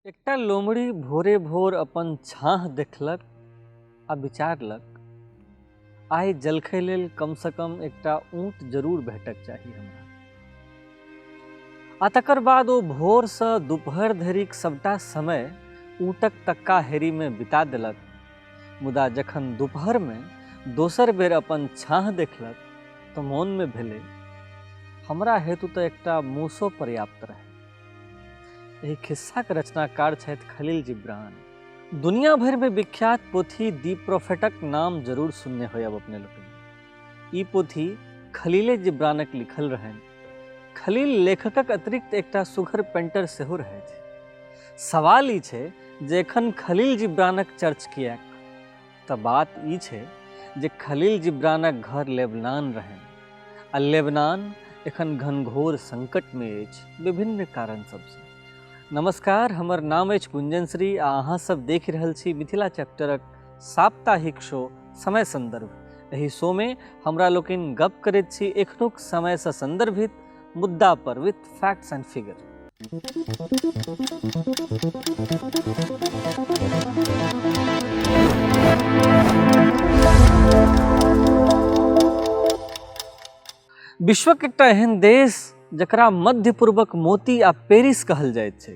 एकटा लोमड़ी भोरे भोर अपन छाँह देखलक आ विचारलक, आइ जलखै लेल कमसँ कम एकटा ऊँट जरूर भेटक चाही हमरा। आ तकर बाद ओ भोरसँ दुपहर धरिक सबटा समय ऊँटक तक्का हेरीमे बिता देलक। मुदा जखन दुपहरमे दोसर बेर अपन छाँह देखलक तऽ मोनमे भेलै, हमरा हेतु तऽ एकटा मूसो पर्याप्त रहै। एहि खिस्साक रचनाकार छथि खलील जिब्रान। दुनिया भरिमे विख्यात पोथी दी प्रोफेटक नाम जरूर सुनने होयब अपने लोकनि। ई पोथी खलीले जिब्रानक लिखल रहनि। खलील लेखकक अतिरिक्त एकटा सुघर पेंटर सेहो रहथि। सवाल ई छै जे एखन खलील जिब्रानक चर्च किएक? तऽ बात ई छै जे खलील जिब्रानक घर लेबनान रहनि आ लेबनान एखन घनघोर संकटमे अछि विभिन्न कारण सबसँ। नमस्कार, हमर नाम अछि गुंजन श्री आ अहाँ सब देख रहल छी मिथिला चैप्टरक साप्ताहिक शो समय संदर्भ। एहि शो में हमरा लोकनि गप करैत छी एखनुक समयसँ संदर्भित मुद्दा पर विथ फैक्ट्स एंड फिगर। विश्वक एकटा एहन देश जकरा मध्य पूर्वक मोती आ पेरिस कहल जाइत छै।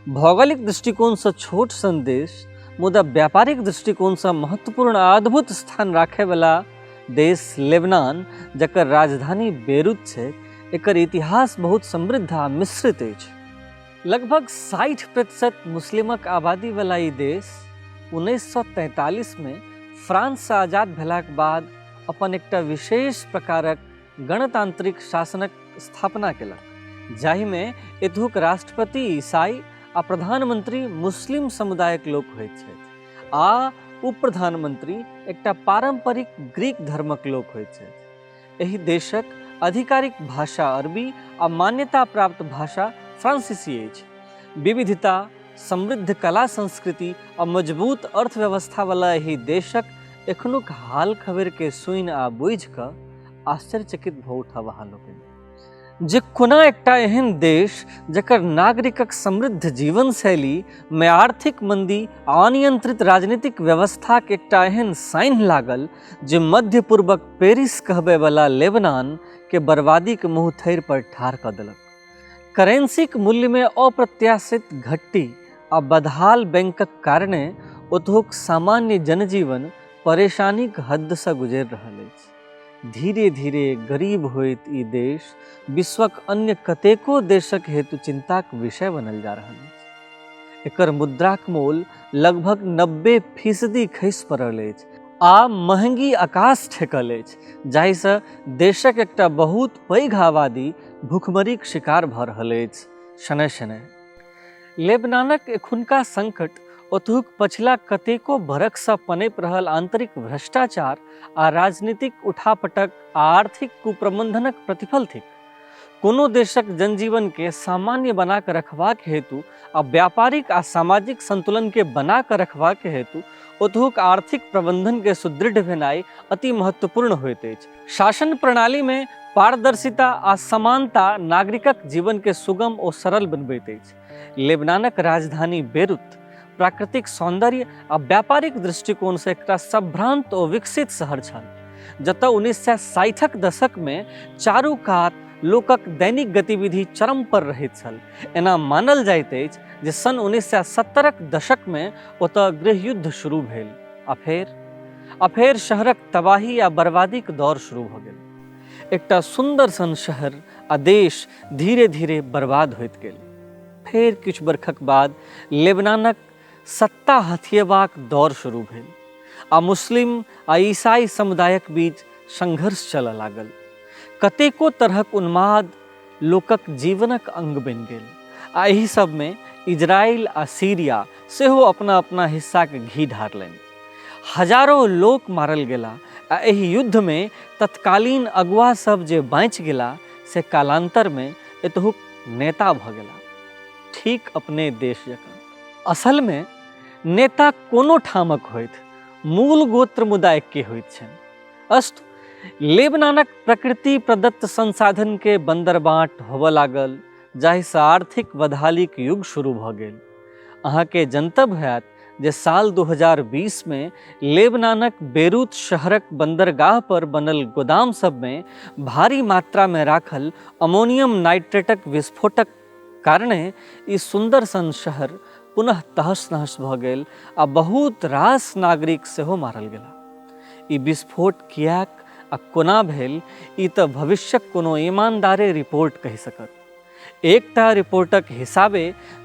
भौगोलिक दृष्टिकोणसँ छोट सन देश मुदा व्यापारिक दृष्टिकोणसँ महत्वपूर्ण आ अद्भुत स्थान राखयवला देश लेबनान, जकर राजधानी बेरूत छै, एकर इतिहास बहुत समृद्ध आ मिश्रित अछि। लगभग 60% मुस्लिमक आबादीवला ई देश 1943मे फ्रांससँ आजाद भेलाक बाद अपन एकटा विशेष प्रकारक गणतांत्रिक शासनक स्थापना केलक, जाहिमे एतहुक राष्ट्रपति ईसाई आ प्रधानमंत्री मुस्लिम समुदायक लोक होइत छथि आ उप प्रधानमंत्री एकटा पारंपरिक ग्रीक धर्मक लोक होइत छथि। एहि देशक आधिकारिक भाषा अरबी आ मान्यता प्राप्त भाषा फ्रांसीसी अछि। विविधता, समृद्ध कला संस्कृति आ मजबूत अर्थव्यवस्था वाला एहि देशक एखनुक हाल खबर के सुनि आ बुझि कऽ आश्चर्यचकित भऽ उठब अहाँ लोकनि जे कोना एकटा एहन देश जकर नागरिकक समृद्ध जीवन शैली मे आर्थिक मंदी आ अनियंत्रित राजनीतिक व्यवस्थाक एकटा एहन साइन लागल जे मध्य पूर्वक पेरिस कहबैवला लेबनान के बर्बादीक मुँह थैर पर ठाढ़ कऽ देलक। करेंसीक मूल्यमे अप्रत्याशित घट्टी आ बदहाल बैंकक कारणे ओतहुक सामान्य जनजीवन परेशानीक हदसँ गुजरि रहल अछि। धीरे-धीरे गरीब होइत ई देश विश्वक अन्य कतेको देशक हेतु चिंताक विषय बनल जा रहल अछि। एकर मुद्राक मोल लगभग 90% खसि पड़ल अछि आ महंगी आकाश ठेकल अछि, जाहिसँ देशक एकटा बहुत पैघ आबादी भुखमरीक शिकार भऽ रहल अछि। शनैः शनैः लेबनानक एखुनका संकट ओतहुक पछिला कतेको बरखसँ पनपि रहल आंतरिक भ्रष्टाचार आ राजनीतिक उठापटक आ आर्थिक कुप्रबंधनक प्रतिफल थिक। कोनो देशक जनजीवनकेँ सामान्य बना कऽ रखबाक हेतु आ व्यापारिक आ सामाजिक संतुलनकेँ बना कऽ रखबाक हेतु ओतहुक आर्थिक प्रबंधनकेँ सुदृढ़ भेनाइ अति महत्वपूर्ण होइत अछि। शासन प्रणालीमे पारदर्शिता आ समानता नागरिकक जीवनकेँ सुगम ओ सरल बनबैत अछि। लेबनानक राजधानी बेरूत प्राकृतिक सौंदर्य आ व्यापारिक दृष्टिकोणसँ एकटा सभ्रांत ओ विकसित शहर छल, जतय 1960क दशकमे चारू कात लोकक दैनिक गतिविधि चरम पर रहैत छल। एना मानल जाइत अछि जे सन् 1970क दशकमे ओतय गृहयुद्ध शुरू भेल आ फेर शहरक तबाही आ बर्बादीक दौर शुरू भऽ गेल। एकटा सुन्दर सन शहर आ देश धीरे धीरे बर्बाद होइत गेल। फेर किछु बरखक बाद लेबनानक सत्ता हथियेबाक दौर शुरू भेल आ मुस्लिम आ ईसाई समुदायक बीच संघर्ष चलऽ लागल। कतेको तरहक उन्माद लोकक जीवनक अंग बनि गेल आ एहि सबमे इजराइल आ सीरिया सेहो अपना अपना हिस्साक घी ढारलनि। हजारों लोक मारल गेला आ एहि युद्धमे तत्कालीन अगुआ सब जे बाँचि गेला से कालान्तरमे एतहुक नेता भऽ गेला, ठीक अपने देश जकाँ। असलमे नेता कोनो ठामक होथि, मूल गोत्र मुदा एक्के होइत छनि। अस्तु, लेबनानक प्रकृति प्रदत्त संसाधनके बन्दरबाँट होबऽ लागल। जाहिसँ आर्थिक बदहालीक युग शुरू भऽ गेल। अहाँके जनतब होयत जे साल 2020 मे लेबनानक बेरूत शहरक बंदरगाह पर बनल गोदाम सबमे भारी मात्रामे राखल अमोनियम नाइट्रेटक विस्फोटक कारणे ई सुन्दर सन शहर पुनः तहस नहस भऽ गेल आ बहुत रास नागरिक सेहो मारल गेला। ई विस्फोट किएक आ कोना भेल, ई तऽ भविष्यक कोनो ईमानदारे रिपोर्ट कहि सकत। एकटा रिपोर्टक हिसाबे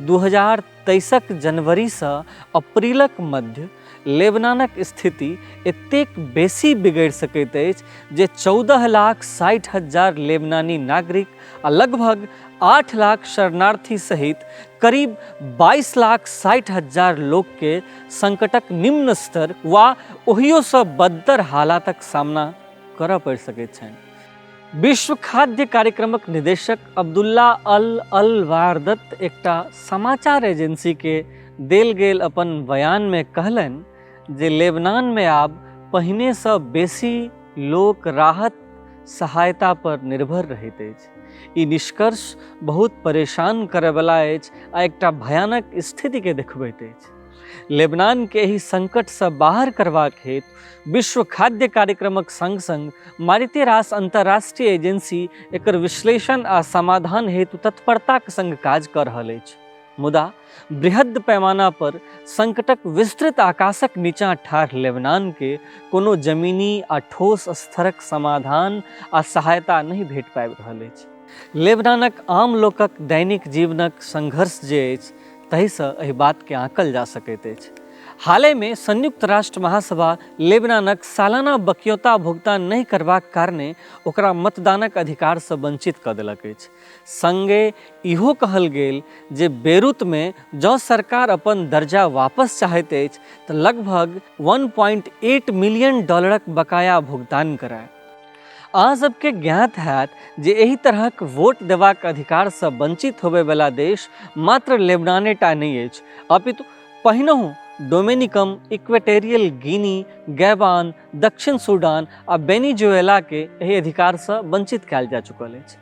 2023क जनवरीसँ अप्रैलक मध्य लेबनानक स्थिति एतेक बेसी बिगड़ि सकैत अछि जे 14,60,000 लेबनानी नागरिक आ लगभग 8 लाख शरणार्थी सहित करीब 22,60,000 लोकके संकटक निम्न स्तर वा ओहियोसँ बदतर हालातक सामना करऽ पड़ि सकैत छनि। विश्व खाद्य कार्यक्रमक निदेशक अब्दुल्ला अल अल वारदत एकटा समाचार एजेंसी के देल गेल अपन बयान में कहलनि जे लेबनान में आब पहिने सँ बेसी लोक राहत सहायता पर निर्भर रहैत अछि। ई निष्कर्ष बहुत परेशान करयवला अछि आ एकटा भयानक स्थिति के देखबैत अछि। लेबनान के एहि संकट सँ बाहर करबाक हेतु विश्व खाद्य कार्यक्रमक संग संग मारिते रास अंतर्राष्ट्रीय एजेंसी एकर विश्लेषण आ समाधान हेतु तत्परताक संग काज कऽ रहल अछि। मुदा बृहद पैमाना पर संकटक विस्तृत आकाशक नीचा ठाढ़ लेबनान के कोनो जमीनी आ ठोस स्तरक समाधान आ सहायता नहि भेट पाबि रहल अछि। लेबनानक आम लोकक दैनिक जीवनक संघर्ष जे अछि ताहिसँ एहि बातके आँकल जा सकैत अछि। हालेमे संयुक्त राष्ट्र महासभा लेबनानक सालाना बक्यौता भुगतान नहि करबाक कारणे ओकरा मतदानक अधिकारसँ वंचित कऽ देलक अछि। संगे इहो कहल गेल जे बेरूतमे जँ सरकार अपन दर्जा वापस चाहैत अछि तऽ लगभग 1.8 मिलियन डॉलरक बकाया भुगतान करय। अहाँ सबके ज्ञात हैत जे एहि तरहक वोट देबाक अधिकारसँ वंचित होबयवला देश मात्र लेबनाने टा नहि अछि, अपितु पहिनहुँ डोमिनिकम, इक्वेटेरियल गिनी, गैबान, दक्षिण सूडान आ वेनेजुएलाके एहि अधिकारसँ वंचित कयल जा चुकल अछि।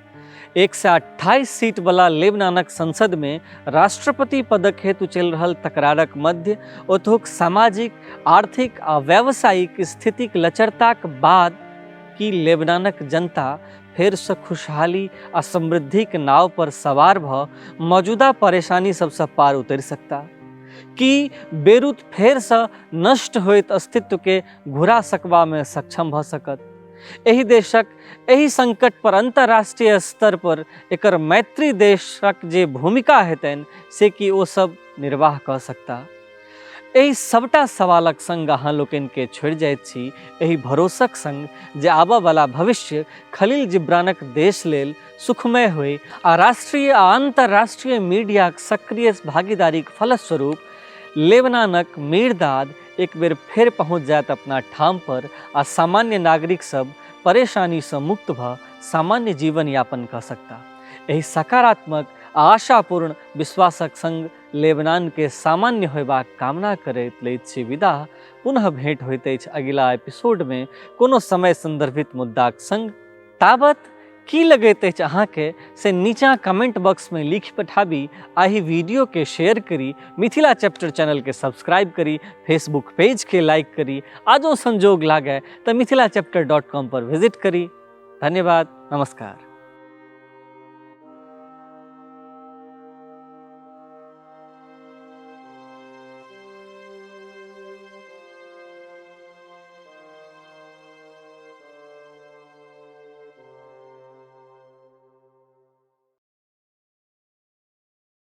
128 सीटवला लेबनानक संसदमे राष्ट्रपति पदक हेतु चलि रहल तकरारक मध्य ओतहुक सामाजिक, आर्थिक आ व्यावसायिक स्थितिक लचरताक बाद की लेबनानक जनता फेरसँ खुशहाली आ समृद्धिक नाव पर सवार भऽ मौजूदा परेशानी सबसँ पार उतरि सकता? की बेरूत फेरसँ नष्ट होइत अस्तित्वके घुरा सकबामे सक्षम भऽ सकत? एहि देशक एहि संकट पर अंतर्राष्ट्रीय स्तर पर एकर मैत्री देशक जे भूमिका हेतनि से की ओ सब निर्वाह कऽ सकता? एहि सबटा सवालक संग अहाँ लोकनिके छोड़ि जाइत छी एहि भरोसक संग जे आबऽवला भविष्य खलील जिब्रानक देश लेल सुखमय होइ आ राष्ट्रीय आ अंतर्राष्ट्रीय मीडियाक सक्रिय भागीदारीक फलस्वरूप लेबनानक मीरदाद एक बेर फेर पहुँच जायत अपना ठाम पर आ सामान्य नागरिक सब परेशानीसँ मुक्त भऽ सामान्य जीवन यापन कऽ सकता। एहि सकारात्मक आ आशापूर्ण विश्वासक संग लेबनानके सामान्य होयबाक कामना करैत लैत छी विदा। पुनः भेंट होइत अछि अगिला एपिसोडमे कोनो समय संदर्भित मुद्दाक संग। ताबत की लगैत अछि अहाँके से नीचा कमेंट बॉक्समे लिखि पठाबी आ एहि वीडियोके शेयर करी, मिथिला चैप्टर चैनलके सब्सक्राइब करी, फेसबुक पेजके लाइक करी आ जँ संजोग लागय तऽ मिथिला चैप्टर डॉट कॉम पर विजिट करी। धन्यवाद, नमस्कार।